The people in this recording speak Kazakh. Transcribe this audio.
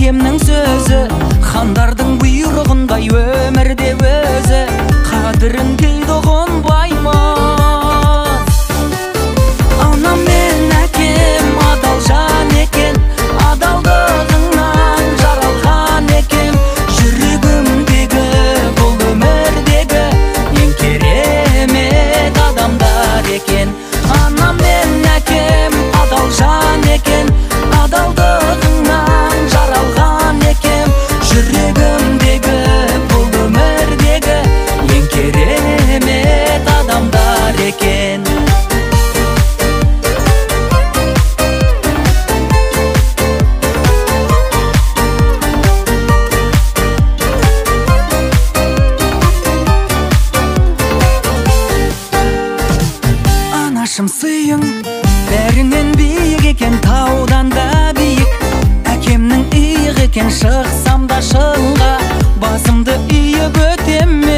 Әкемнің сөзі хандардың бұйрығындай өмірде өзі қадірін кейде ұғынбаймыз. Анам мен әкем адал жан екен, адалдығыңнан жаралған екен. Жүрегімдегі бұл өмірдегі ең керемет адамдар екен. Анам мен әкем адал жан екен, адалдығыңнан жаралған екен. Жүрегімдегі бұл өмірдегі ең керемет адамдар екен. Анашым сыйың бәрінен биік екен, таудан да биік. Әкемнің иығы екен, шықсам да шыңға басымды иіп өтемін.